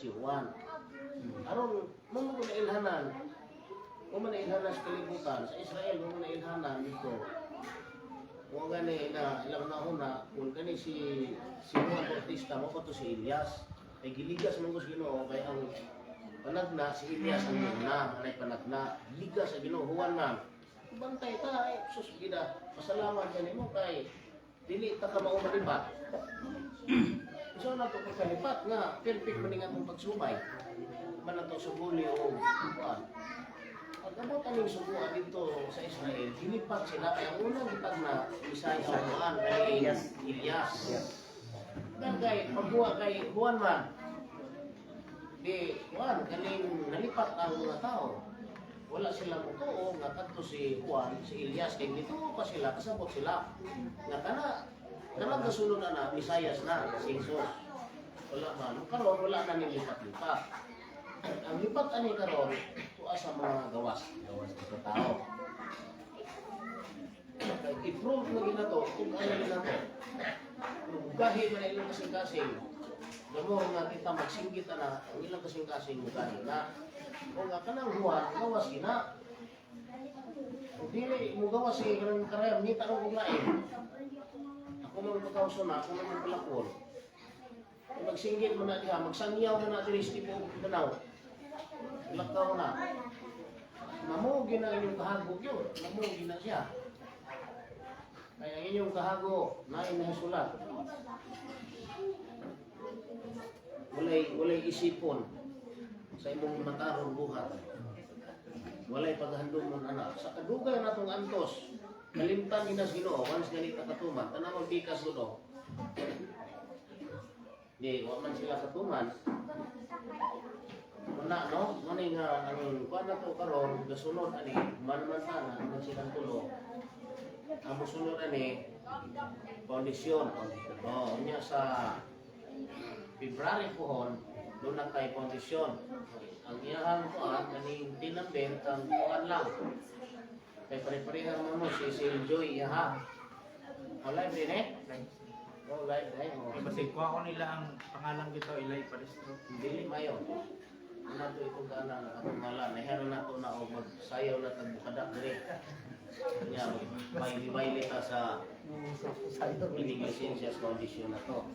Si Juan. Aron mo mo na ilhanan. Mo man na ilhanan sa kalibutan, sa Israel mo na ilhanan dito. Mo gani na ilang nauna kung kani si si Juan Bautista mo pa to si Elias. Kay giligas man ko sa Ginoo, kay ang panagna si Elias ang una, anay panagna. Ligas sa Ginoo, Juan man. Bantay ta ay sus gida. Pasalamat kanimo kay dili ta ka mao malipat. So na to pagkalipat nga perfect man nga atong pagsubay. Man na to suguli o kuan. Pag abot aning subuan dito sa Israel, gilipat sila kay ang unang gitagna Isaiah o kuan kay Elias. Elias. Dan kay pagbuwa kay Juan man, di Juan kaning nalipat ang mga tao. Wala sila mutuo nga kadto si Juan, si Elias, kay gituo pa sila, kasabot sila. Nga kana kanang kasunod na na Mesayas na si Jesus. Wala man. Karon wala na ning lipat-lipat. Ang lipat ani karon tuwa sa mga gawas, gawas sa tao. Kay i-prove na ginato kung ano ginato. Mugahi man ang ilang kasing-kasing. Damo nga kita magsinggit ana ang ilang kasing-kasing, mugahi na. O nga kanang Juan, gawas gina. Kung dili mo gawas si kanang karayam, ngita ko kung lain. Ako man pagkauso na, ako man palakol. Kung magsinggit mo na diha, magsangyaw mo na diri sa tibuok Mindanao. Lakaw na. Mamo gina inyong kahago yun. Mamo gina siya. Kaya ang inyong kahago, naay nahisulat. Walay isipon sa imong matarong buhat. Walay paghandumon anak. Sa kadugay natong antos, kalimtan gina sa Ginoo, once ganita katuman, tanaw bikas do. Di, wa man sila katuman. Muna, no? Muna nga, ang kuan na to karon, gasunod ani, man man ta na, man silang tulo. Ang musunod ani, kondisyon. Oh, unya sa February pohon, doon na kay kondisyon. Ang iyahang kuan, kaning tinamber, kang kuan lang. Kay pare-pareha mo mo, si Sil Joy, iyaha. O, live din eh? Oh, live din. Oh. Eh, basig kuha ko nila ang pangalan gito, Ilay Palestro. Dili mayo. Una to itong gana na atong ngalan. Nahero na to na o magsayaw na tagbukadak dire. Nya, bayli-bayli ta sa ining lisensya sa kondisyon na to.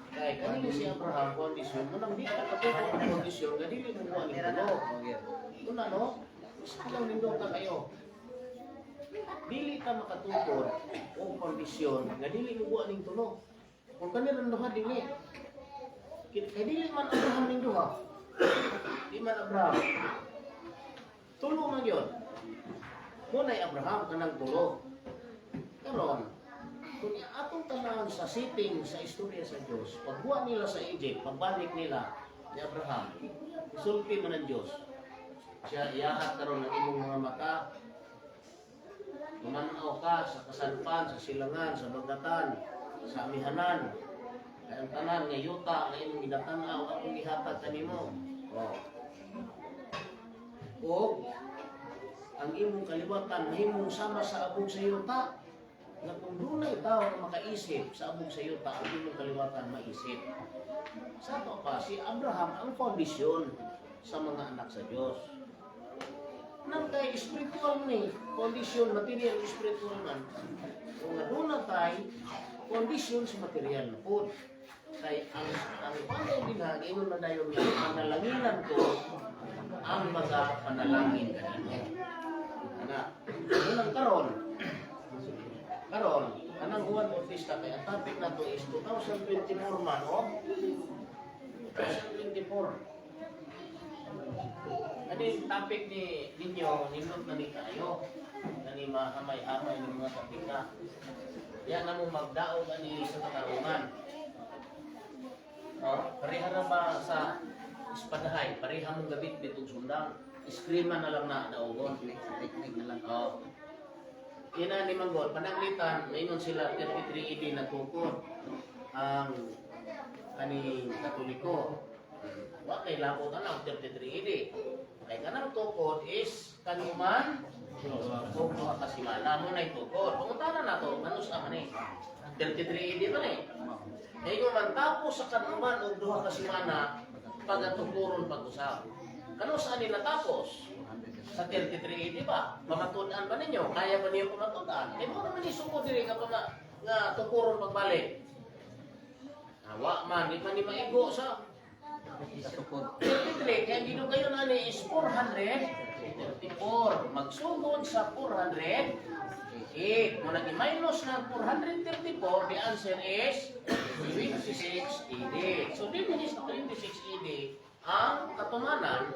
Kay kanino si Abraham kondisyon mo nang di ka katuko ang kondisyon nga dili mo kuha ning tulo. Una no, gusto lang nindot kayo. Dili ta makatukod og kondisyon nga dili mo kuha ning tulo. Kung kanila duha dili. Kay dili man Abraham ning duha. Di man Abraham. Tulo man yun. Muna'y Abraham kanang tulo. Karon, kung atong tanawon sa sitting sa istorya sa Diyos, pagbuwa nila sa Egypt, pagbalik nila ni Abraham, sulti man ang Diyos. Siya iyahat karon ang imong mga mata. Tumanaw ka sa kasanpan, sa silangan, sa bagatan, sa amihanan. Kay ang tanan nga yuta nga imong ginatanaw akong gihatag kanimo. Oh. O ang imong kaliwatan mahimong sama sa abog sa yuta nga kung dunay tao nga makaisip sa abog sa yuta, ang imong kaliwatan maisip. Sa ato pa, si Abraham ang foundation sa mga anak sa Dios. Nang kay spiritual ni foundation, material, spiritual man. Kung nga doon na tay foundation sa material na po. Kay ang panay dinha ingon na dayon nga panalanginan ko ang mga panalangin kanimo. Ana, unang karon karon anang Juan Bautista, kay ang topic nato is 2024 man, oh. 2024. Ano yung topic ni ninyo, nindot na ni kayo. Nani mahamay-hamay ng mga topic na. Yan na mo magdaog ani sa katarungan. Oh, pareha ra ba sa espadahay, pareha mong gabit-bit og sundang. Eskrima na lang na daogon. Teknik na lang. Oh. Ina ni Manggol, pananglitan, maingon sila 33 AD na tukod ang kaning Katoliko. Wa kay labot ang 33 AD. Kay kanang tukod is kanuman ug duha ka semana mo na tukod. Pangutana na to, manus man eh. 33 AD man eh. Kay man tapos sa kanuman og duha ka semana, Pagatukuron pag-usab. Kano saan ni natapos? Sa 33 AD ba? Pamatud-an ba ninyo? Kaya ba niyo pamatud-an? Eh mo naman isukod diri nga nga tukuron pagbalik. Awa man, di man ni maigo sa 33, kaya gidugayon ani is 434. Magsugod sa 408. Muna i-minus ng 434, the answer is 26 AD. So, din is 26 AD ang katumanan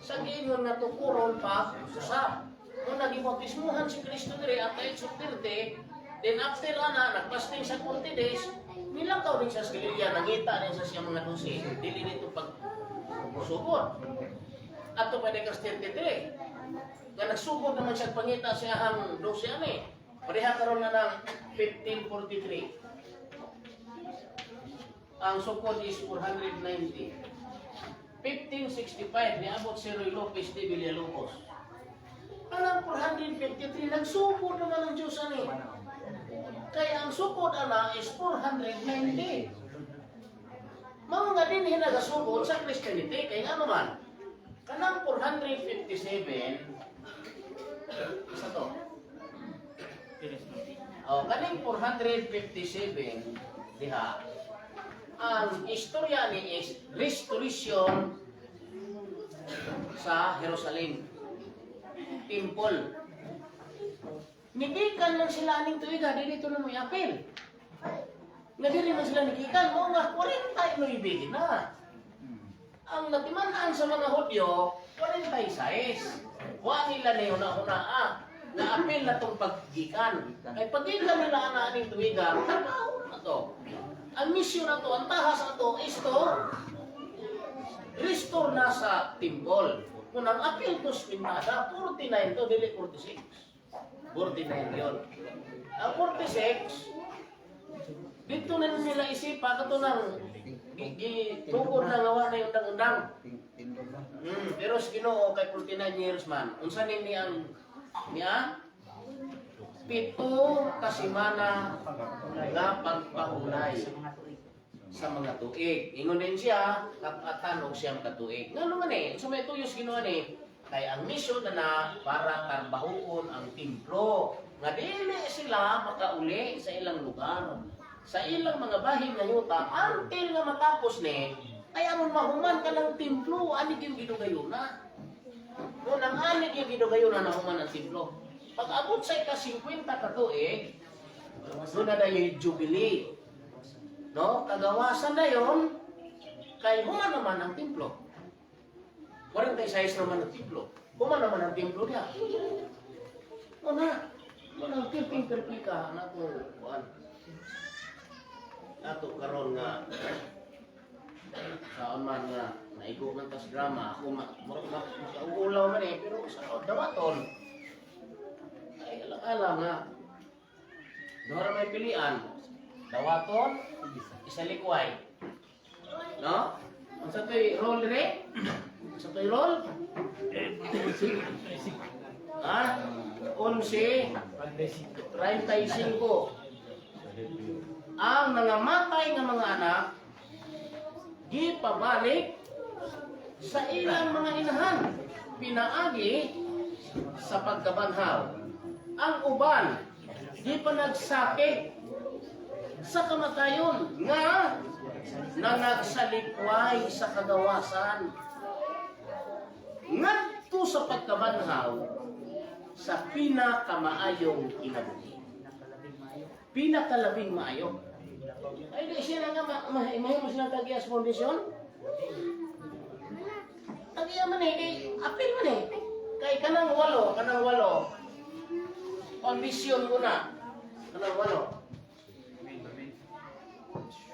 sa giingon nga tukuron pa usab. Kung nagibautismuhan si Kristo diri at age of 30, then after ana, nagfasting sa 40 days, nilakaw din siya sa Galilea, nangita din siya sa mga 12. Dili nito pag sugod. Ato pa kas 33. Nga nagsugod naman siya pangita sa iyang 12 ani. Pareha karon na ng 1543. Ang sukod is 490. 1565 niabot si Ruy Lopez de Villalobos. Ang 453 nagsugod naman ang Diyos ani. Kaya ang sukod ana is 490. Mga nga din hinagasugod sa Christianity, kaya nga naman, kanang 457, isa to. Oh, kaning 457 diha, ang istorya ni is restoration sa Jerusalem. Temple. Nigikan lang sila aning tuiga, dili to na mo apil. Nga dili man sila nigikan, mo nga 49 na. Ang natiman-an sa mga Hudyo, 46. Wa nila ni una-una ah, na apil na tong paggikan. Kay paggikan nila ana aning tuiga, trabaho na to. Ang misyon na to, ang tahas na to is to restore na sa temple. Kung ang apil to pintada, 49 to, dili 46. 49 yun. Ang 46, dito na nila isipa, kato nang gitukod na nga na yung undang-undang. Pero sa Ginoo kay 49 years man. Unsa ni ni ang niya? 7 ka semana nga pagpahulay sa mga tuig. Ingon din siya, kapatan og 9 ka tuig. Ngano man eh, so may tuyos Ginoo ni kay ang mission na na para tarbahuon ang templo nga dili sila makauli sa ilang lugar, sa ilang mga bahin nga yuta until nga matapos ni ay aron mahuman ka ng templo ani gyud gidugayuna. Kung ang ani gyud gidugayuna, nahuman ang templo. Pag abot sa ika 50 ka tuig, doon na dayon jubilee. No? Kagawasan na yon kay human naman ang templo. 46 naman ang templo. Human naman ang templo niya. Una, muna ang tiping perpika na to kuan. Ato karon nga saon man nga naigo man tas drama ako ma, ma, ma, makauulaw man eh, pero sa dawaton ay alang-alang nga duha ra may pilian: dawaton, isalikway, no? Unsa to'y role dire? Unsa to'y role, ha? 11:35. Ang nangamatay nga mga anak gipabalik sa ilang mga inahan pinaagi sa pagkabanhaw. Ang uban gipanagsakit sa kamatayon nga nanagsalikway sa kagawasan ngadto sa pagkabanhaw sa pinakamaayong kinabuhi. Pinakalabing maayo. Ay, di siya na nga, mahimo silang tag-iya sa foundation? Tag-iya man eh, kay apil man eh. Kay kanang walo, foundation ko na, kanang 8.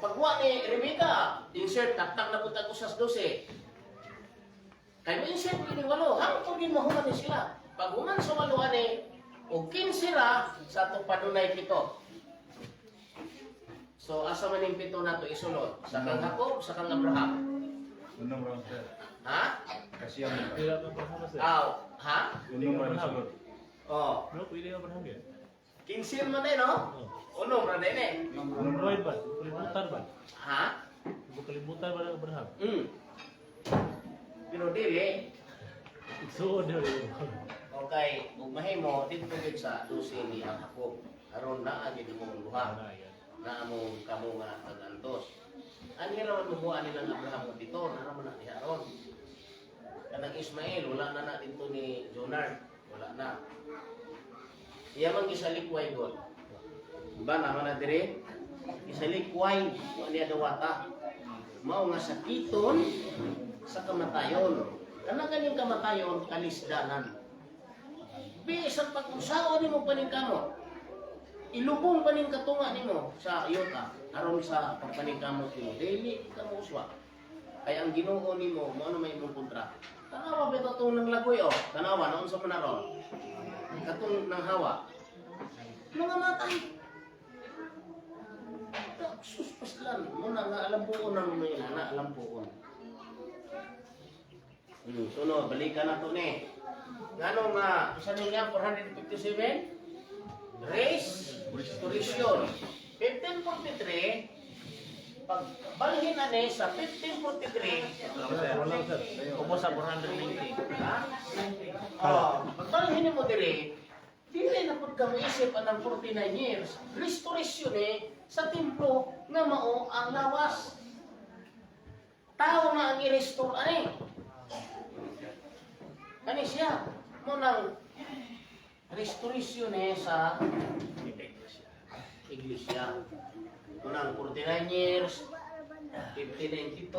Pagwa ni Rebecca, insert, taktak na punta ko sa 12. Kay mo insert ni 8, hangtod din mahuman ni sila. Pag human sa 8 ani, og 15 ra sa atong padunay 7. So asa man yung 7 nato isulod? Sa kang Jacob, sa kang Abraham? Unong round, sir. Ha? Kasi ang Pwede ang Abraham, sir. Aw, ha? Unong round sulod. Oh, No, pwede ang Abraham yan. 15 man eh, no? Oh. Unom ra din eh. Android ba? Kalimutan ba? Ha? Kalimutan ba ng Abraham? Mm. Suod na rin. Okay, ug mahimo didto gid sa 12 ni ang Jacob. Aron naa gid imong duha. Ana yan. Na among kamo nga pag-antos. Ani ra man mubuan nilang Abraham og dito, nara man na diha ron. Kanang Ismael wala na na dito ni Jonard, wala na. Iya man gisalikway god. Diba naman na dire? Gisalikway wa niya dawata. Mao nga sakiton sa kamatayon. Kana ganing kamatayon kalisdanan. Bisan pag-usaon nimo paningkamot, ilubong pa ning katunga nimo sa yuta aron sa pagpaningkamot nimo dili ka mo uswa kay ang Ginoo nimo mo ano may imong kontra. Tanawa ba ito nang lagoy oh, tanawa naon sa manaron katong nang hawa mga matay. Sus paslan mo na nga alam buon ng may na alam buon. So no, balikan na to ni. Ngano nga usa niya 457 race restoration 1543, pag balhin na ni sa 1543. Wala sir. Ubos sa 490. Ha, oh, pag balhin mo dire, dili na pud ka moisip anang 49 years restoration eh sa templo nga mao ang lawas. Tao na ang i-restore ani. Kani siya mo nang restoration eh sa iglesia. Unang 49 years, 1592,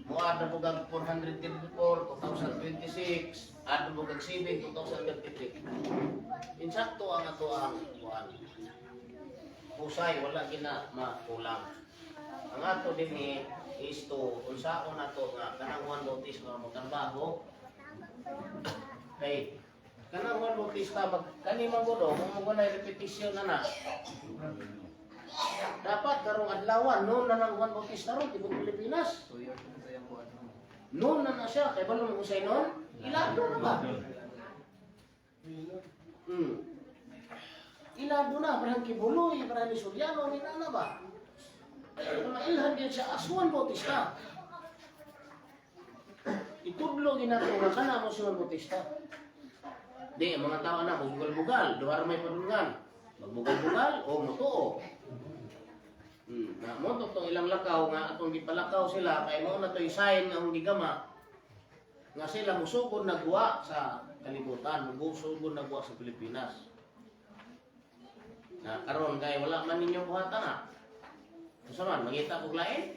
muad na po 434, 2026, ad na po 7, 2033. Insakto ang ato ang kuan. Husay, wala gina makulang. Ang ato din eh, is to unsaon nato nga kanang Juan Bautista nga magtrabaho kay kanang Juan Bautista mag kani man gud oh, kung mo na repetition na na dapat karong adlawan noon na nang Juan Bautista ron tibok Pilipinas. Noon na na siya kay balong usay noon ilado na ba. Ilado na parang Kibuloy, parang ni Soriano ni na ba. Kung mailhan din siya as Juan Bautista, itudlo ginato nga kana mo si Juan Bautista. Di, ang mga tao na, magbugal-bugal, duha ra may padulngan. Magbugal-bugal o mutuo. Na mo to tong ilang lakaw nga atong gipalakaw sila kay mao na to'y sign nga akong gigama nga sila musugod nagwa sa kalibutan, musugod nagwa sa Pilipinas. Na karon kay wala man ninyo buhatan na. Unsa man mangita kog lain?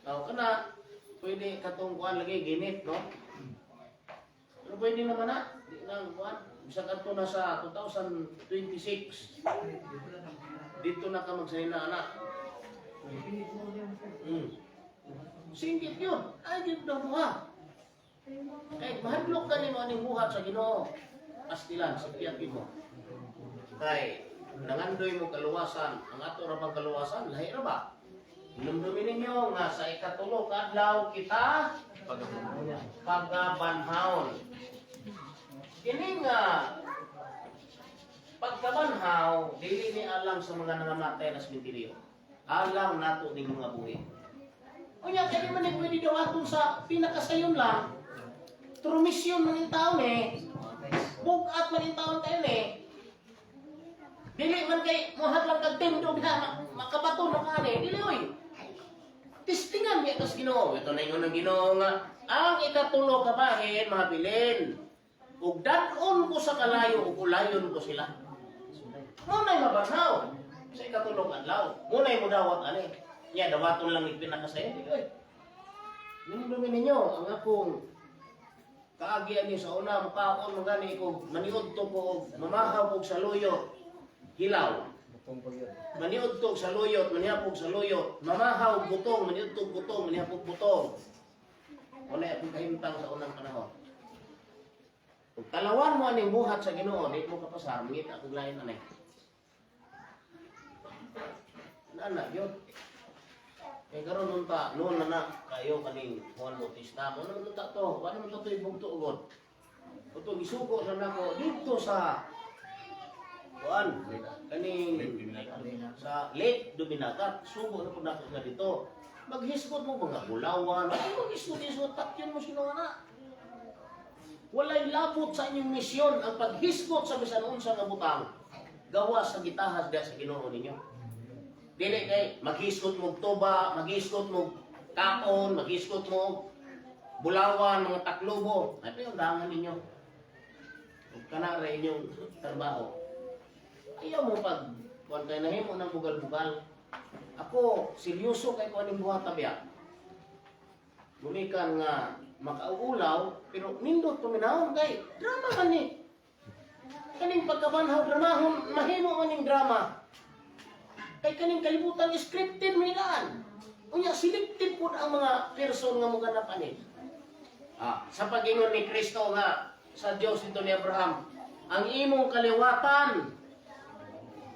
Tao ka na, pwede katong kuan lagi ginit, no? Pero pwede naman na, di na ang kuan. Bisag adto na sa 2026. Dito na ka magsalina anak. Singgit yun. Ay, di na mo ha. Kahit mahadlok ka nimo aning buhat sa Ginoo. Astilan, sakyan gid mo. Kay nangandoy mo kaluwasan, ang ato ra bang kaluwasan, lahi ra ba? Hinumdumin ninyo nga sa ikatulo ka adlaw kita pagabanhaon. Kini nga pagkabanhaw, dili ni alang sa mga nangamatay na sementeryo. Alang nato ning mga buhi. Unya kay di man ni pwede daw atong sa pinakasayon lang. Trumisyon man yung taon eh. Bugat man yung taon tayo eh. Dili man kay muhat lang kag tindog ha, makabato na ka ni. Dili oy. Testingan niya kas Ginoo. Ito na ingon ng Ginoo nga ang ikatulo ka bahin mga bilin. Ug dad-on ko sa kalayo ug ulayon ko sila. Muna'y mabanhaw sa ikatulong adlaw. Muna'y mudawat ani. Nya dawaton lang ipinakasayo. Dili oy. Nindumi ninyo ang akong kaagian niyo sa una mukaon mo gani ko maniudto ko og mamahaw og saluyot hilaw. Maniudto og saluyot, manihapog saluyot, mamahaw butong, maniudto og butong, manihapog butong. Wala akong kahimtang sa unang panahon. Kung talawan mo aning buhat sa Ginoo, di mo kapasar, mangita kog lain anay. Ana yun. Eh karon unta noon na na kayo kaning Juan Bautista mo naman unta to, wala man to ibugto ugod. Uto gisugo na nako dito sa Kuan, kaning sa Lake Duminagat, sugo na po nako nga dito. Maghisgot mo mga bulawan, ay maghisgot-hisgot, takyon mo sino nga na. Walay labot sa inyong misyon ang paghisgot sa bisan unsa nga butang. Gawa sa gitahas diha sa Ginoo ninyo. Dili kay maghisgot mo og tuba, maghisgot mo og kaon, maghisgot mo og bulawan, mga taklobo. Ay pa yung dangan ninyo. Ug kana ra inyong trabaho. Ayaw mo pag kuan kay nahimo ng bugal-bugal. Ako seryoso kay kuan ning buhata biya. Gumikan nga makauulaw pero nindot tuminahon kay drama man ni. Kaning pagkabanhaw dramahon mahimo man ning drama. Kay kaning kalibutan scripted man daan. Unya selected pud ang mga person nga moganap ani. Ah, sa pag-ingon ni Kristo nga sa Dios ito ni Abraham, ang imong kaliwatan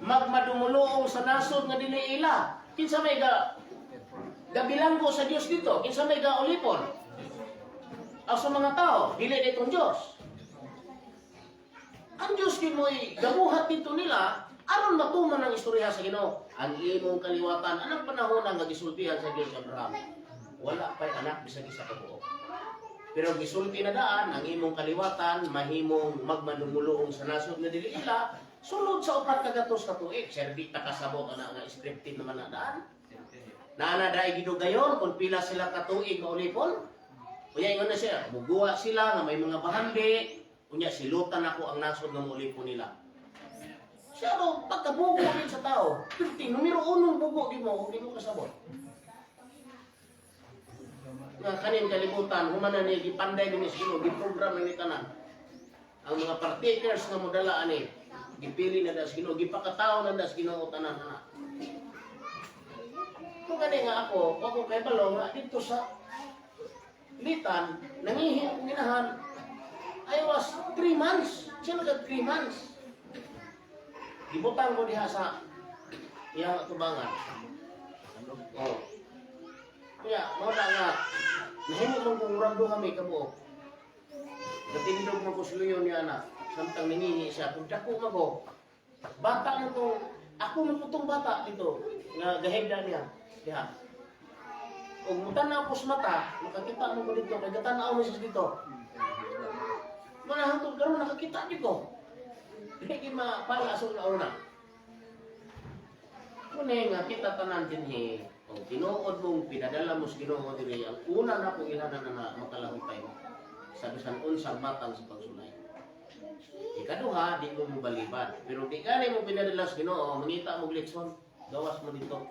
magmadumuluong sa nasod nga dili ila. Kinsa may ga gabilanggo sa Dios dito? Kinsa may ga ulipon? Ang sa mga tao, dili ditong Dios. Ang Dios gyud mo'y gabuhat dito nila aron matuman ang istorya sa Ginoo. Ang imong kaliwatan anang panahon ang gisultihan sa Dios sa Abraham. Wala pa'y anak bisag isa ka buok. Pero gisulti na daan ang imong kaliwatan mahimong magmanumuluong sa nasod nga dili ila sulod sa 400 ka tuig. Serbita kasabot ana nga scripted naman na daan. Naana dai gidugayon kung pila sila ka tuig maulipon. Unya ingon na siya, muguwa sila nga may mga bahandi, unya silutan ako ang nasod nga maulipon nila. Siya ro pagkabugo din sa tao, 50 numero unong bugo di mo, di mo kasabot. Nga kanin kalibutan, humana ni gipanday ni Ginoo, giprogram ni tanan. Ang mga partakers nga modala ani, gipili na das Ginoo, gipakatao na das Ginoo tanan ana. Kung gani nga ako, ako kay balo nga dito sa Litan, nangihi akong ginahan, I was 3 months. Siya nagka 3 months. Gibutang ko diha sa iyang atubangan. Oh. Kaya, mao na nga, nahimo man kong murag duha may kabuok. Natindog man ko sa luyo niya na, samtang nangihi siya, kung dako man ko, bata man ko, ako man po tong bata dito, nga gahigda niya, diha. Ug mutan-aw ko sa mata, makakita mo ko dito, kay gatanaw mo siya dito. Mga hangtod karon nakakita di ko. Dili gyud mapala sa una. Kune nga kita tanan dinhi, og tinuod mong pinadala mo sa Ginoo diri, ang una na kong ilhanan na, na makalahutay mo sa bisan unsang matang sa pagsulay. Ikaduha, di mo mobalibad. Pero di gani mo pinadala sa Ginoo, mangita mo litson, gawas mo dito.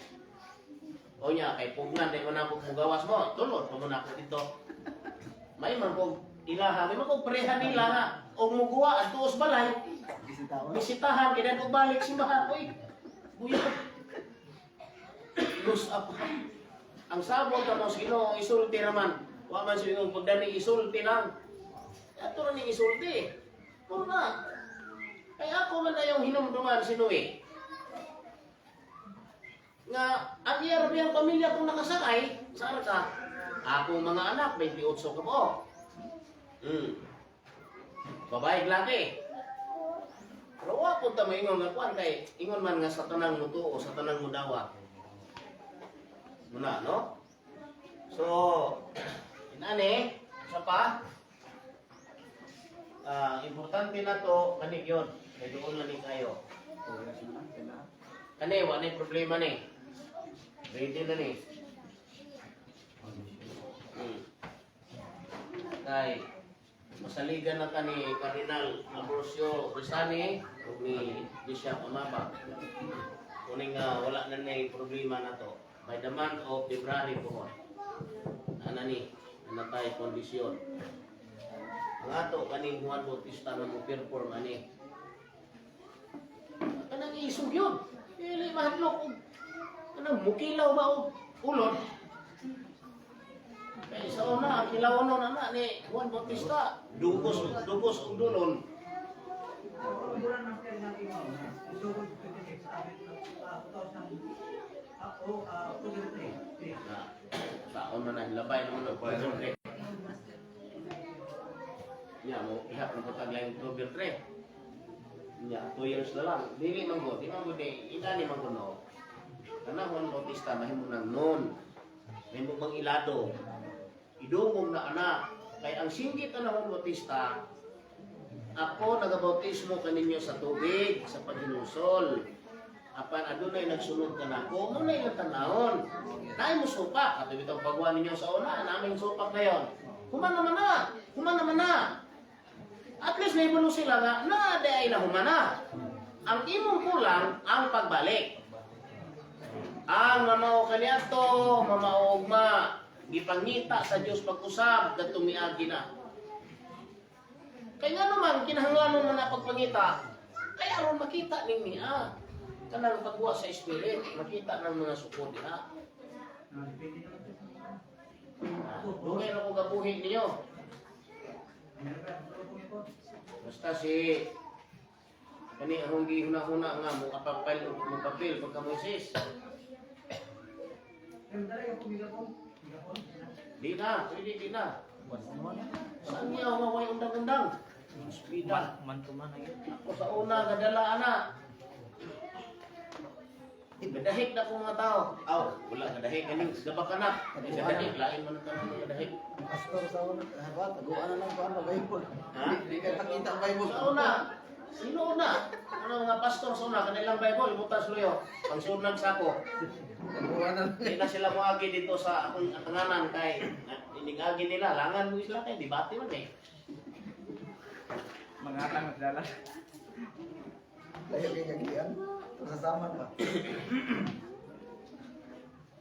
O nya, kay pugnan, di mo na mo gawas mo, tulod pa mo na ako dito. May man kog ilaha, may man kog pareha nila nga, og muguwa at tuos balay, bisitahan, kaya og balik simbahan, uy, buyog. Lose up. Ang sabot na mo sa Ginoo, isulti naman. Wa man sa imong pagdani, isulti lang. Ato na ning isulti. Puro na. Kaya ako man na yung hinumduman si Noe. Nga, ang iya ra ang pamilya kong nakasakay sa arka, akong mga anak, 28 ka po. Babae, laki. Pero wa po ta maingon nga kuan kay ingon man nga sa tanang mo tuo, sa tanang mo dawa. Muna, no? So, inani, isa pa, ah, importante na to, kanig yun. Kay doon na ni kayo. Kani, wa na problema ni. Ready na ni. Kay, masaligan na ka ni Cardinal Ambrosio Rizani ug ni Bishop Amaba. Kuning nga wala na na problema na to. By the month of February po. Ana ni, ana tayo kondisyon. Ang ato kaning Juan Bautista na mo perform ani. Kanang isog yun. Dili mahadlok og kanang mukilaw ba og ulod. Kay sa una ang kilawon na na ni Juan Bautista, dugos dugos og dulon. Bulan ng kailangan ikaw, October 26, oh, 2003. Na saon man na labay naman og October 3. Nya mo ihap mo tag lang October 3. Nya, 2 years na lang. Dili man gud, di man gud eh, ingani man gud, no. Kanang Juan Bautista mahimo nang noon. Mahimo bang ilado. Idungog na anak. Kay ang singgit na Juan Bautista, "Ako nagabautismo kaninyo sa tubig, sa paghinusol. Apan adunay nagsunod kanako," mo na ilang tanawon. Naay mo supak, ato bitong pagwa ninyo sa una, naming supak na yon. Human naman na, human naman na. At least naibalo sila nga, na di ay nahumana. Ang imong kulang, ang pagbalik. Ang mamao kaniadto, mamao ugma, gipangita sa Dios pag-usab kadtong miagi na. Kay nga naman, kinahanglanon man na pagpangita, kay aron makita ning niya. Kanang pagbuwa sa spirit, makita ng mga sukod diha. Ah, depende naman, sir. Dugay na ko gabuhi ninyo. Meron ba? Meron po. Basta si kani akong gihuna-huna nga mo kapapil mo papel pagka Moises. Pero dala yung pumigapon. Pumigapon. Di na, pwede di na. Saan niya humaway undang-undang? Bida. Man to man ayun. Ako sa una, gadala ana. Gadahik na kong mga tao. Aw, wala gadahik kaning gaba ka na. Gadahik lain man ang tanong gadahik. Pastor sa una, harap, taguan na lang ko ano, Bible. Ha? Di ka nakita ang Bible. Sa una, sino una? Ano mga pastor sa una, kanilang Bible, butas luyo. Pangsunag sako. Taguan na lang. Di na sila moagi dito sa akong atanganan kay inigagi nila, langan mo sila kay debate man eh. Mga atang nagdala. Layo kay kagian. Sasama pa.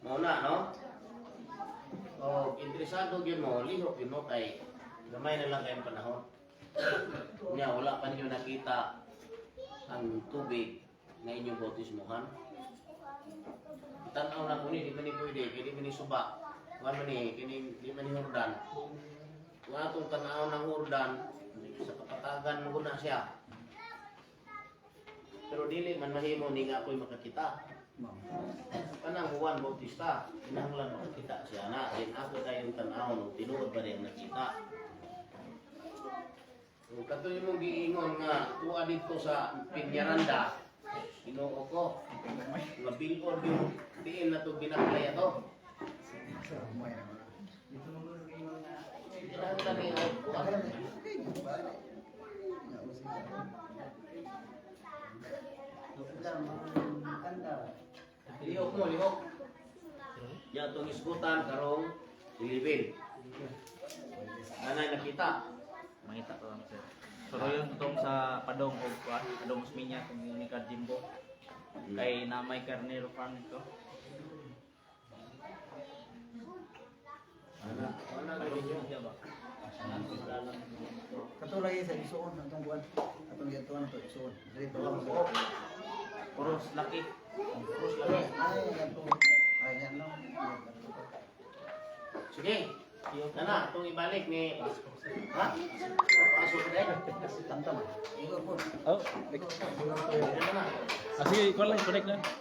Mao na, no? O, interesado gyud mo, lihok gyud mo kay gamay na lang kayong panahon. Nya, wala pa ninyo nakita ang tubig nga inyong bautismuhan. Tanaw na ko ni, di man ni pwede, kay di man ni suba. Wala man ni, kini di man ni Jordan. Kung atong tanaw ng Jordan, sa kapatagan mo na siya. Pero dili man mahimo ni nga ako'y makakita. Kanang Juan Bautista, kinahanglan makakita siya na. Din ako tayong tan-awon og tinuod ba rin nakita. Kung katoy mong giingon nga tuwa dito sa Piñaranda, Ginoo ko, nga bilod yung tiil na to binaklay ato. May naman. Dito mo gulo kayo na. Kinahanglan ni og kuan. Lihok mo, lihok. Ya itong isgutan karong 11. Nanay nakita. Mangita to lang, sir. Pero yun tong sa Padong og kuan, Padong Osmeña kung yun ni Jimbo. Kay na may Carnero Farm ito. Ana, ana Padong ninyo. siya ba? Katulad sa isuon atong buwan. Atong gituan to isuon. Dili pa lang sa. Puros laki. Puros lagi. Ay, ato. Ay, yan lang. Sige. Nana, itong ibalik ni... Ha? Pasok ko dahil. Tamtam. Ingon po. Oh, Ano na? ah, sige, ikaw lang, connect na.